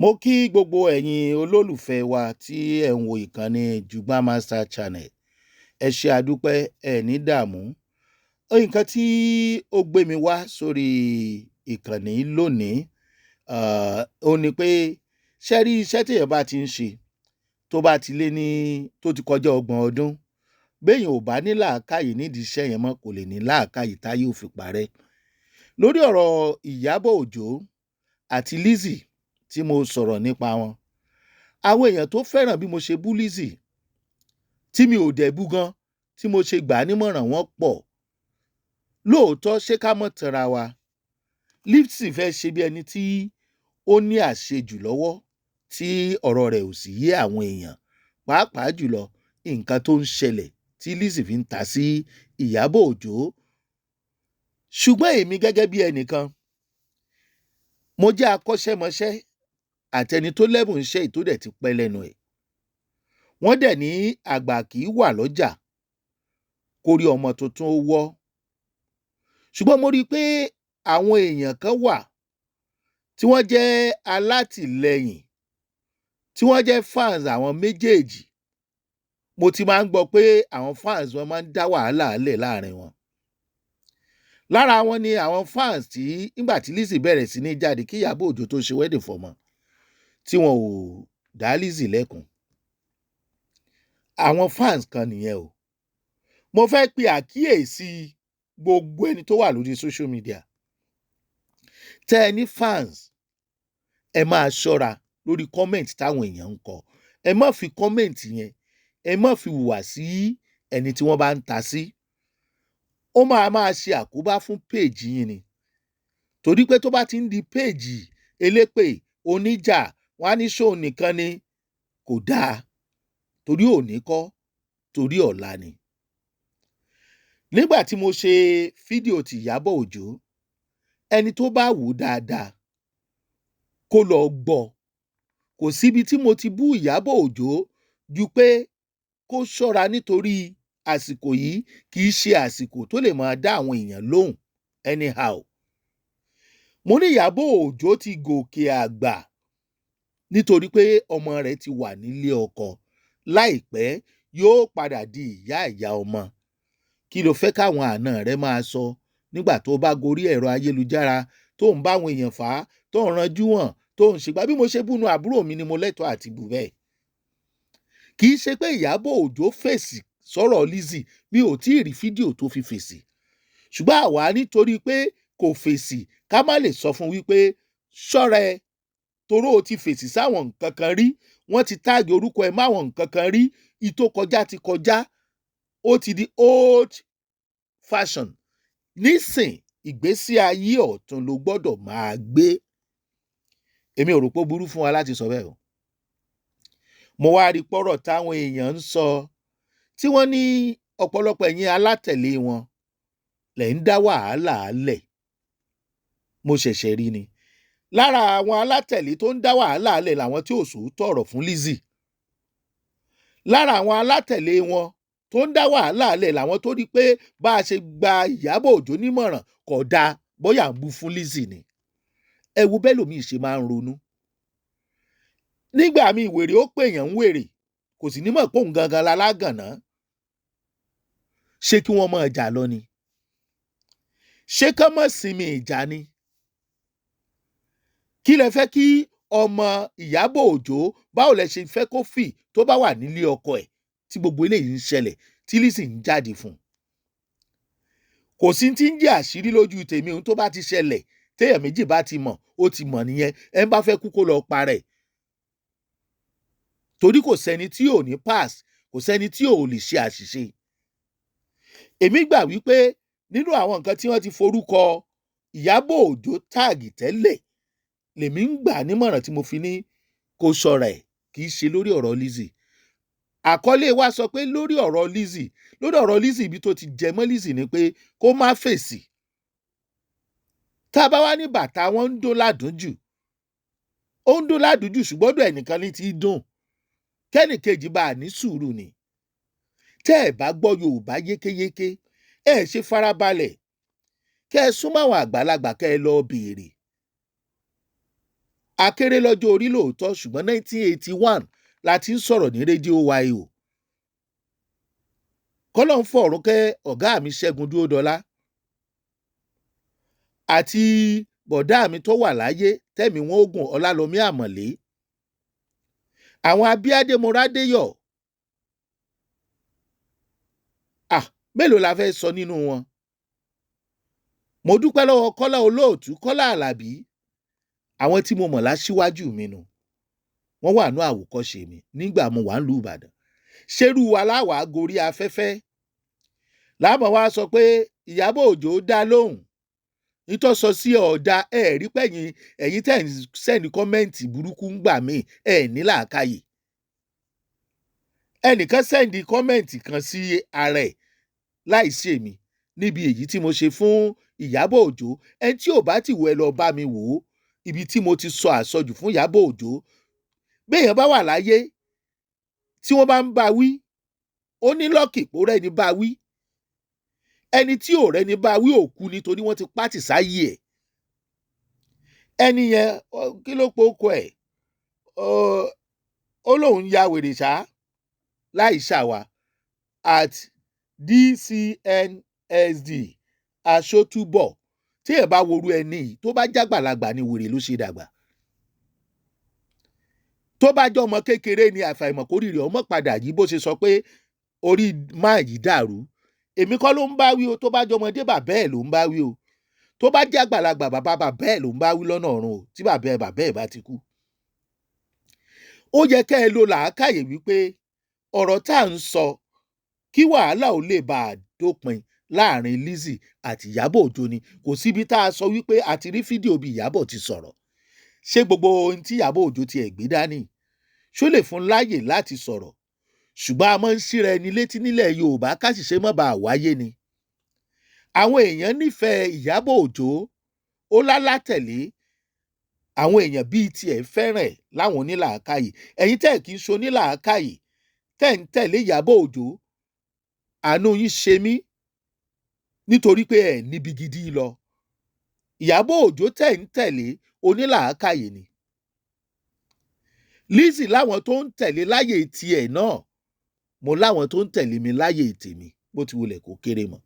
Mo kí gbogbo ẹ̀yin olólùfẹ́ wa tí ẹ̀ ń wo ìkànnì Jùgbà Master Channel. Ẹ ṣé, àdúpẹ́, ẹ ní dààmú. Nǹkan tí ó gbé mi wá sórí ìkànnì lónìí, ó ní pé ṣé rí iṣẹ́ tí èèyàn bá ti ń ṣe tó bá ti lé ní tó ti kọjá 30 ọdún, béèyàn ò bá ní làákàyè nídìí iṣẹ́ yẹn mọ́, kò lè ní làákàyè táyé ò fi parẹ́. Lórí ọ̀rọ̀ Ìyábọ̀ Òjó àti Lizzy tí mo sọ̀rọ̀ nípa wọn, àwọn èèyàn tó fẹ́ràn bí mo ṣe bú Lizzy, tí mi ò dẹ̀ bú gan, tí mo ṣe gbà á nímọ̀ràn, wọ́n pọ̀. Lóòótọ́, ṣé ká mọ̀ tanra wa, Lizzy fẹ́ ṣe bí ẹni tí ó ní àṣejù lọ́wọ́, tí ọ̀rọ̀ rẹ̀ ò sì yé àwọn èèyàn, pàápàá jùlọ nǹkan tó ń ṣẹlẹ̀ tí Lizzy fi ń ta sí Ìyábọ̀ Òjó. Ṣùgbọ́n èmi gẹ́gẹ́ bí ẹnìkan, mo jẹ́ akọ́ṣẹ́mọṣẹ́ àtẹni tó lẹ́bùn iṣẹ́ tó dẹ̀ ti pẹ́ lẹ́nu ẹ̀. Wọ́n dẹ̀ ní àgbà kì í wà lọ́jà kórí ọmọ tuntun ó wọ́. Ṣùgbọ́n mo rí i pé àwọn èèyàn kan wà tí wọ́n jẹ́ alátìlẹyìn, tí wọ́n jẹ́ fans àwọn méjèèjì. Mo ti máa ń gbọ́ pé àwọn fans wọn máa ń dá wàhálà lẹ̀ láàrin wọn. Lára wọn ni àwọn fans tí nígbà tí Lizzy bẹ̀rẹ̀ sí ní jáde kí Ìyábọ̀ Òjó tó ṣe wedding fọmọ, tí wọn ò dá Lizzy lẹ́kun. Àwọn fans kan nìyẹn o. Mo fẹ́ pe àkíyèsí gbogbo ẹni tó wà lórí social media tẹ́ ẹ ní fans, ẹ máa ṣọ́ra lórí comment táwọn èèyàn ń kọ. Ẹ má fi comment yẹn, ẹ má fi hùwà sí ẹni tí wọ́n bá ń ta sí. Ó máa máa ṣe àkóbá fún page yín ni, torí pé tó bá ti ń di page elépè oníjà, wọn á ní ṣóun nìkan ni kò dáa, torí òní kọ́, torí ọ̀la ni. Nígbà tí mo ṣe fídíò ti Ìyábọ̀ Òjó, ẹni tó bá wò ó dáadáa kó lọ gbọ́, kò síbi tí mo ti bú Ìyábọ̀ Òjó ju pé kó ṣọ́ra, nítorí àsìkò yìí kì í ṣe àsìkò tó lè máa dá àwọn èèyàn lóhùn anyhow. Mo ní Ìyábọ̀ Òjó ti gòkè àgbà nítorí pé ọmọ rẹ̀ ti wà nílé ọkọ, láìpẹ́ yóò padà di ìyá ìyá ọmọ. Kí ló fẹ́ káwọn àna rẹ̀ máa sọ nígbà tó bá gorí ẹ̀rọ ayélujára, tó ń bá àwọn èèyàn fà á, tó ń ranjú wọn, tó ń ṣègbà? Bí mo ṣe búnu àbúrò mi ni mo lẹ́tọ̀ọ́ àti bù bẹ́ẹ̀. Kì í ṣe pé Ìyábọ̀ Òjó fèsì sọ̀rọ̀ Lizzy, mi ò tí ì rí fídíò tó fi fèsì. Ṣùgbọ́n àwa nítorí pé kò fèsì, ká má lè sọ fún wípé ṣọ́ra ẹ, toró o ti fèsì sáwọn nǹkan kan rí, wọ́n ti tag orúkọ ẹ máwọn nǹkan kan rí. Ìtò kọjá ti kọjá, ó ti di old fashion. Nísìn, ìgbésí ayé ọ̀tun ló gbọ́dọ̀ máa gbé. Èmi ò rò pé ó burú fún wa láti sọ bẹ́ẹ̀ o. Mo wá rí pọ́rọ̀ táwọn èèyàn ń sọ, tí wọ́n ní ọ̀pọ̀lọpọ̀ ẹ̀yin alátẹ̀lé wọn lẹ̀ ń dá wàhálà lẹ̀. Mo ṣẹ̀ṣẹ̀ rí ni lára àwọn alátẹ̀lé tó ń dá wàhálà lẹ̀ làwọn tí ò sòótọ́ ọ̀rọ̀ fún Lizzy. Lára àwọn alátẹ̀lé wọn tó ń dá wàhálà lẹ̀ làwọn tó rí pé bá a ṣe gba Ìyábọ̀ Òjó nímọ̀ràn kò dáa, bóyá ń bú fún Lizzy ni. Ẹ wo bẹ́ẹ̀ lòmíì ṣe máa ń ronú. Nígbà míì, wèrè ó pèèyàn ń wèrè, kò sì ní mọ̀ pé òun gangan lalágànná. Ṣé kí wọ́n máa jà lọ ni? Ṣé kán mọ̀ sinmi ìjà ni? Kí lẹ fẹ́ kí ọmọ Ìyábọ̀ Òjó, báwo lẹ ṣe fẹ́ kó fì tó bá wà nílé ọkọ ẹ̀, tí gbogbo eléyìí ń ṣẹlẹ̀, tí Lizzy ń jáde fún un? Kò sí tí ń jẹ́ àṣírí lójú tèmi. Ohun tó bá ti ṣẹlẹ̀, téèyàn méjì bá ti mọ̀, ó ti mọ̀ nìyẹn. Ẹ ń bá fẹ́ kú, kó lọ parẹ́, torí kò sẹ́ni tí ò ní pass, kò sẹ́ni tí ò lè ṣe àṣìṣe. Èmi gbà wípé nínú àwọn nǹkan tí wọ́n ti forúkọ Ìyábọ̀ Òjó tag tẹ́lẹ̀, lèmi ń gbà nímọ̀ràn tí mo fi ní kó ṣọ́ra ẹ̀. Kì í ṣe lórí ọ̀rọ̀ Lizzy. Àkọlé wa sọ pé lórí ọ̀rọ̀ Lizzy, lórí ọ̀rọ̀ Lizzy, ibi tó ti jẹ mọ́ Lizzy ni pé kó má fèsì. Tá a bá wá ní bàtà wọn ń dún ládùn jù, ó ń dún ládùn jù, ṣùgbọ́n ọ̀dọ̀ ẹnìkan ní ti dùn, kẹ́nìkejì bá a ní sùúrù ni. Tẹ́ ẹ̀ bá gbọ́ Yorùbá yékéyéké, ẹ ṣe farabalẹ̀ kẹ́ ẹ súnmọ́ àwọn àgbàlagbà, kẹ́ ẹ lọ béèrè. Akéré lọ́jọ́ orí lóòótọ́, ṣùgbọ́n 1981 la ti ń sọ̀rọ̀ ní rédíò YO. Kọ́lọ́n fọ̀rún kẹ́ ọ̀gá mi Ṣẹ́gun Dúródọlá àti bọ̀dá mi tó wà láyé tẹ̀mí wọn ogun Ọlálọ́mí Àmọ̀lé, àwọn Abíádé Moradéyọ̀. Ah, mélòó la fẹ́ sọ nínú wọn? Mo dúpẹ́ lọ́wọ́ Kọ́lá Olóòtú, Kọ́lá Àlàbí, àwọn tí mo mọ̀ láṣíwájú mi nù. Wọ́n wà ní àwòkọ́ṣe mi nígbà mo wà ń lu Ìbàdàn. Ṣerú wa láwàá gorí afẹ́fẹ́ láàmú wa sọ pé Ìyábọ̀ Òjó dá lóhùn nítòsọ sí ọ̀dà ẹ̀ rí pẹ̀yìn ẹ̀yìn tẹ̀ ń send comment burúkú ń gbà mí ẹ̀ ní làákàyè. Ẹnìkan send comment kan sí ara ẹ̀ láì ṣe mi níbi èyí tí mo ṣe fún Ìyábọ̀ Òjó. Ẹni tí ò bá ti wọ, ẹ lọ bá mi wò ó, ibi tí mo ti sọ àsọjù fún Ìyábọ̀ Òjó. Béèyàn bá wà láyé tí wọ́n bá ń bá wí, ó ní lucky pó rẹ́ni bá wí. Ẹni tí ò rẹ́ni bá wí, òkú nítorí wọ́n ti pátì sáyé ẹ̀. Ẹni yẹn, kí ló po okò ẹ̀? Ó lóun ya wèrè ṣá láì ṣàwà @dcnsd aṣótúbọ̀. Tí ẹ bá worú ẹni yìí, tó bá jágbàlagbà ni, wèrè ló ṣe dàgbà. Tó bá jọ ọmọ kékeré ni, àfàìmọ̀ kórìíre ọmọ padà yìí bó ṣe sọ pé orí máa yìí dàrú. Èmi kọ́ ló ń bá wí o. Tó bá jọmọdé, bàbá ẹ̀ ló ń bá wí o. Tó bá jẹ́ àgbàlagbà, bàbá bàbá ẹ̀ ló ń bá wí lọ́nà ọ̀run o, tí bàbá ẹ̀ bàbá ẹ̀ bá ti kú. Ó yẹ kẹ́ ẹ lo làákàyè wípé ọ̀rọ̀ tá à ń sọ kí wàhálà ò lè bá a dópin láàrin Lizzy àti Ìyábọ̀ Òjó ni. Kò síbi tá a sọ wípé a ti rí fídíò bí Ìyábọ̀ ti sọ̀rọ̀. Ṣé gbogbo ohun tí Ìyábọ̀ Òjó ti ẹ̀ gbé dání ṣó lè fún láàyè láti sọ̀rọ̀? Ṣùgbọ́n a máa ń síra ẹni létí nílẹ̀ Yorùbá káṣìṣe má bàa wáyé ni. Àwọn èèyàn nífẹ̀ẹ́ Ìyábọ̀ Òjó, ó lálátẹ̀lé àwọn èèyàn bíi tiẹ̀ fẹ́ràn ẹ̀ láwọn onílàákàyè. Ẹ̀yin tẹ́ ẹ̀ kì í ṣe onílàákàyè tẹ́ ń tẹ̀lé Ìyábọ̀ Òjó, àánú yín ṣe mí nítorí pé ẹ̀ níbi gidi lọ. Ìyábọ̀ Òjó tẹ̀ ń tẹ̀lé, onílàákàyè ni. Lizzy láwọn tó ń tẹ̀lé láyè tiẹ̀ náà, mo láwọn tó ń tẹ̀lé mi láyè tèmi, bó ti wulẹ̀ kó kéré mọ́.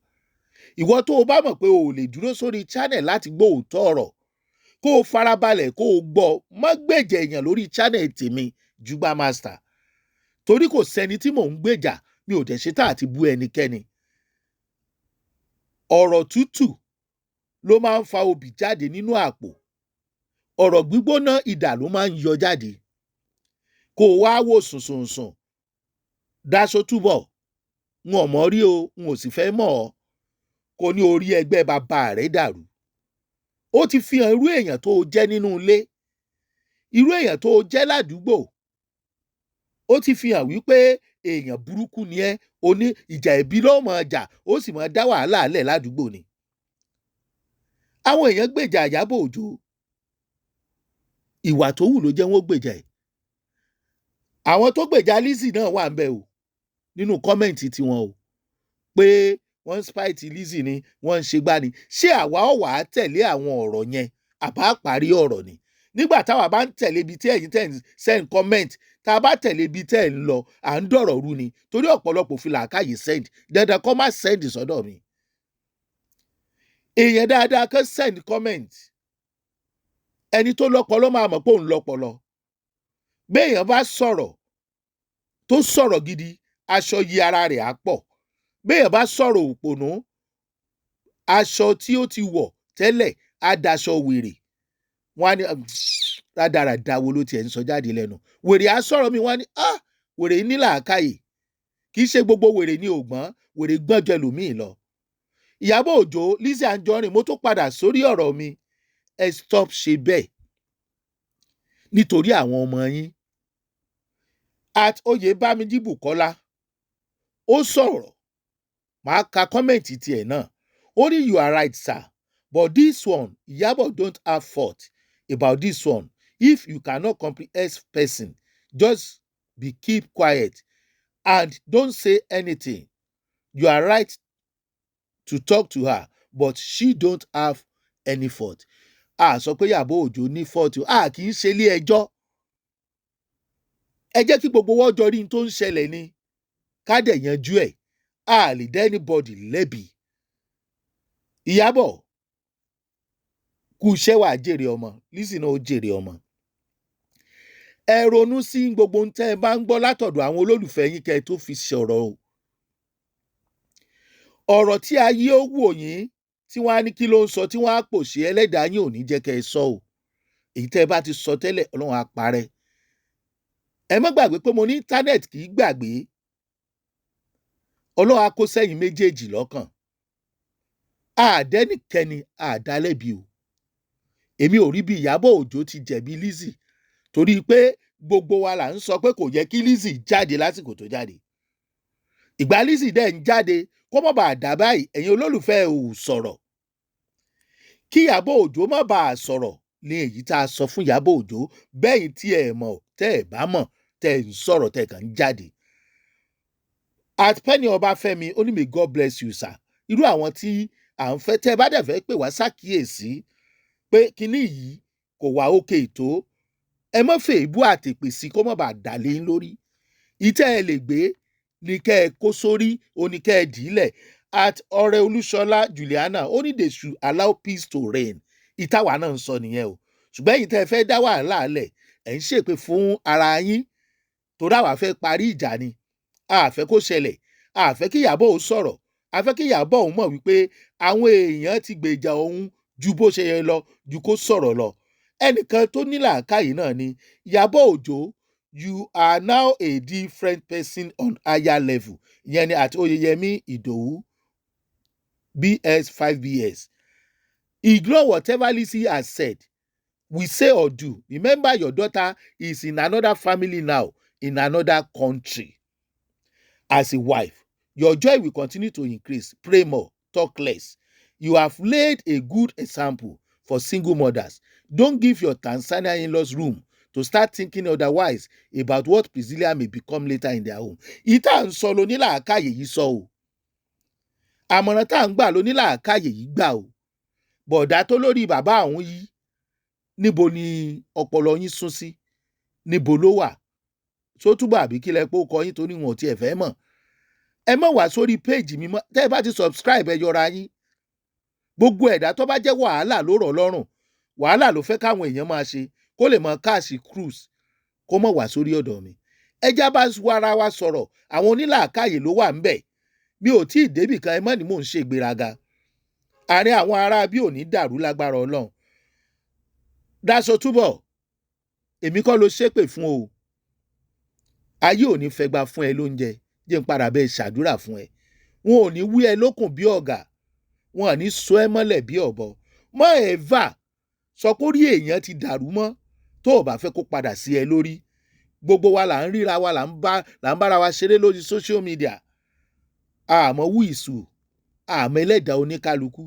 Ìwọ tó o bá mọ̀ pé o ò lè dúró sórí channel láti gbọ́ òótọ́ ọ̀rọ̀, kó o farabalẹ̀ kó o gbọ́, má gbèjà èèyàn lórí channel tèmi, Jugba Master, torí kò sẹ́ni tí mò ń gbèjà. Mi ò dẹ̀ ṣe tá àti bú ẹnikẹ́ni. Ọ̀rọ̀ tútù ló máa ń fa obì jáde nínú àpò. Ọ̀rọ̀ gbígbóná, idà ló máa ń yọ jáde. Kó o wá wò sùnsùnsùn dáṣọ túbọ̀ n ò mọ̀ rí o, n ò sì fẹ́ mọ̀ ọ́, kó ní orí ẹgbẹ́ bàbá rẹ̀ dàrú. Ó ti fi hàn irú èèyàn tó o jẹ́ nínú ilé, irú èèyàn tó o jẹ́ ládùúgbò. Ó ti fi hàn wípé èèyàn burúkú ni ẹ́. Oní ìjà ìbí ló mọ̀ jà, ó sì mọ̀ dá wàhálà lẹ̀ ládùúgbò ni. Àwọn èèyàn gbèjà Ìyábọ̀ Òjó. Ìwà tó wù ló jẹ́ wọ́n gbèjà ẹ̀. Àwọn tó gbèjà Lizzy náà wà ń bẹ̀ o nínú comment tiwọn o, pé wọ́n ń spite Lizzy ni, wọ́n ń ṣe gbá ni. Ṣé àwa ọ̀ wá tẹ̀lé àwọn ọ̀rọ̀ yẹn àbá parí ọ̀rọ̀ ni? Nígbà táwa bá ń tẹ̀lé ibi tí ẹ̀yin tẹ̀ ń send comment, tá a bá tẹ̀lé ibi tẹ́ ẹ̀ ń lọ, à ń dọ̀rọ̀ rú ni, torí ọ̀pọ̀lọpọ̀ fi làákàyè send. Dandan kọ́ má send sọ́dọ̀ mi. Èèyàn dáadáa kan send comment. Ẹni tó lọ́pọlọ máa mọ̀ pé òun lọ́pọlọ. Béèyàn bá sọ̀rọ̀ tó sọ̀rọ̀ gidi, aṣọ yí ara rẹ̀ á pọ̀. Béèyàn bá sọ̀rọ̀ òpònú, aṣọ tí ó ti wọ̀ tẹ́lẹ̀ á daṣọ wèrè. Wọ́n á ní, "Rádaràda wo ló tiẹ̀ ń sọ jáde lẹ́nu?" Wèrè á sọ̀rọ̀ mi, wọ́n á ní, "Ah, wèrè ní làákàyè." Kì í ṣe gbogbo wèrè ní ògbọ́n, wèrè gbọ́n jẹ lòmíì lọ. Ìyábọ̀ Òjó, Lizzy Anjorin, mo tún padà sórí ọ̀rọ̀ mi. Ẹ stop ṣe bẹ́ẹ̀ nítorí àwọn ọmọ yín. @Oyèbámijí Bùkọ́lá ó sọ̀rọ̀, màá ka comment tiẹ̀ náà. Ó ní, "You are right, sir, but this one, Ìyábọ̀ don't have fault about this one. If you cannot comprehend person, just be keep quiet and don't say anything. You are right to talk to her, but she don't have any fault." A sọ pé Ìyábọ̀ Òjó ní fault. A kì í ṣe ilé ẹjọ́. Ẹ jẹ́ kí gbogbo wọ́n jọ rí n tó ń ṣẹlẹ̀ ni, ká dẹ̀ yanjú ẹ̀. A lè dá anybody lẹ́bi. Ìyábọ̀, kú iṣẹ́, wàá jèrè ọmọ. Lizzy náà ó jèrè ọmọ. Ẹ ronú sí gbogbo ohun tẹ́ ẹ bá ń gbọ́ látọ̀dọ̀ àwọn olólùfẹ́ yín kẹ́ ẹ tó fi sọ̀rọ̀ o. Ọ̀rọ̀ tí ayé ó wò yín, tí wọ́n á ní kí ló ń sọ, tí wọ́n á pòṣé, ẹlẹ́dàá yín ò ní jẹ́ kẹ́ ẹ sọ o. Èyí tẹ́ ẹ bá ti sọ tẹ́lẹ̀, Ọlọ́run á parẹ́. Ẹ má gbàgbé pé mo ní internet kì í gbàgbé. Ọlọ́run á kó sẹ́yìn méjèèjì lọ́kàn. Àdẹ́nìkẹ́ni àdálẹ́bi o. Èmi ò rí bí Ìyábọ̀ Òjó ti jẹ̀bi Lizzy, torí pé gbogbo wa là ń sọ pé kò yẹ kí Lizzy jáde lásìkò tó jáde. Ìgbà Lizzy dẹ̀ ń jáde, kó má bàa dà báyìí, ẹ̀yin olólùfẹ́ ò sọ̀rọ̀. Kí Ìyábọ̀ Òjó má bàa sọ̀rọ̀ ní èyí tá a sọ fún Ìyábọ̀ Òjó bẹ́yìn tí ẹ mọ̀, tẹ́ ẹ bá mọ̀, tẹ́ ẹ ń sọ̀rọ̀, tẹ́ ẹ kàn ń jáde. @PennyỌbáfẹ́mi ó ní, "May God bless you, sir." Irú àwọn tí à ń fẹ́, tẹ́ ẹ bá dẹ̀ fẹ́ pè wá ṣàkíyèsí pé kinní yìí kò wá òkè tó, ẹ má fẹ́ ìbú àtèpè sí, kó má bàa dà lé yín lórí. Ìtẹ́ ẹ lè gbé ní kẹ́ ẹ kó sórí, ó ní kẹ́ ẹ dìílẹ̀. @Ọrẹ́Olúṣọlá Juliana ó ní, "They should allow peace to reign." Ìtawà náà ń sọ nìyẹn o. Ṣùgbọ́n ẹ̀yin tẹ́ ẹ fẹ́ dá wàhálà lẹ̀, ẹ̀ ń ṣèpè fún ara yín, torí àwa fẹ́ parí ìjà ni. A fẹ́ kó ṣẹlẹ̀, a fẹ́ kí Ìyábọ̀ ó sọ̀rọ̀, a fẹ́ kí Ìyábọ̀ òun mọ̀ wípé àwọn èèyàn ti gbèjà òun ju bó ṣe yẹ lọ, ju kó sọ̀rọ̀ lọ. Ẹnìkan tó ní làákàyè náà ni Ìyábọ̀ Òjó, "You are now a different person on higher level." Ìyẹn ni @Oyeyemi Ìdòwú bs5bs. "Ignore whatever Lizzy has said, we say or do. Remember, your daughter is in another family now, in another country as a wife. Your joy will continue to increase. Pray more, talk less. You have laid a good example for single mothers. Don't give your Tanzania in-laws room to start thinking otherwise about what Priscilla may become later in their home." Ìta ń sọ lónílàákàyè yìí sọ o. Àmọ̀ràn tá à ń gbà lónílàákàyè yìí gbà o. Bọ̀dá tó lórí bàbá àwọn yìí, níbo ni ọpọlọ yín sún sí? Níbo ló wà? Sótúbọ̀ àbí kílẹ̀ pé ó kọ yín, torí wọn ò tiẹ̀ fẹ́ mọ̀. Ẹ má wá sórí péèjì mi mọ́. Tẹ́ ẹ bá ti subscribe, ẹ yọra yín. Gbogbo ẹ̀dá tó bá jẹ́ wàhálà ló rọ̀ lọ́rùn, wàhálà ló fẹ́ káwọn èèyàn máa ṣe kó lè mọ káàsì cruise, kó mọ̀ wá sórí ọ̀dọ̀ mi. Ẹjá bá ara wa sọ̀rọ̀. Àwọn onílàákàyè ló wà ńbẹ̀. Mi ò tí ì débì kan, ẹ mọ́ ni mò ń ṣe ìgbéraga. Àárín àwọn ará bí ò ní dàrú lágbára Ọlọ́run. Dáṣọ túbọ̀, èmi kọ́ ló ṣépè fún o. Ayé ò ní fẹgba fún ẹ lóúnjẹ. Jẹ́ n padà bẹ́ẹ̀ ṣàdúrà fún ẹ. Wọn ò ní wí ẹ lókùn bí ọ̀gà, wọn ò ní sọ ẹ mọ́lẹ̀ bí ọ̀bọ. Mọ́ ẹ̀fà sọ pé orí èèyàn ti dàrú mọ́, tó o bá fẹ́ kó padà sí ẹ lórí. Gbogbo wa là ń ríra wa, là ń bára wa ṣeré lórí social media. Àmọ́ wú ìṣù àmọ́ ẹlẹ́dàá oníkálukú.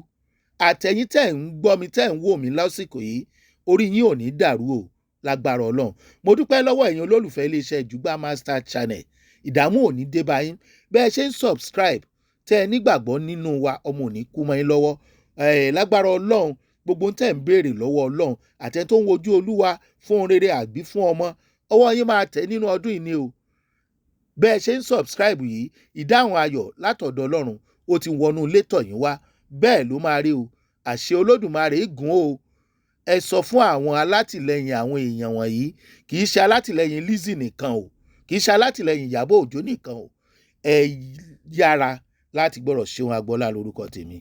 Àtẹ̀yìn tẹ̀ ń gbọ́ mi, tẹ̀ ń wò mí lásìkò yìí, orí yín ò ní dàrú o lágbára Ọlọ́run. Mo dúpẹ́ lọ́wọ́ ẹ̀yin olólùfẹ́ iléeṣẹ́ Jùgbà Master Channel. Ìdààmú ò ní dé bá yín. Bẹ́ẹ̀ ṣe ń subscribe, tẹ́ ẹ nígbàgbọ́ nínú wa, ọmọ ò ní kú mọ́ yín lọ́wọ́ ẹ̀ lágbára Ọlọ́run. Gbogbo tẹ́ ń béèrè lọ́wọ́ Ọlọ́run, àtẹ tó ń wojú Olúwa fún ohun rere àbí fún ọmọ, ọwọ́ yín máa tẹ̀ nínú ọdún yìí ni o. Bẹ́ẹ̀ ṣe ń subscribe yìí, ìdáhùn ayọ̀ látọ̀dọ̀ Ọlọ́run ó ti wọnú ilé tọ̀ yín wá. Bẹ́ẹ̀ ló máa rí o. Àṣẹ Olódùmarè gùn o. Ẹ sọ fún àwọn alátìlẹyìn àwọn èèyàn wọ̀nyí, kì í ṣe alátìlẹyìn Lizzy nìkan o, kì í ṣe alátìlẹyìn Ìyábọ̀ Òjó nìkan o. Ẹ yára láti gbọ́rọ̀. Ṣeun Agbọ́lá lórúkọ tèmi.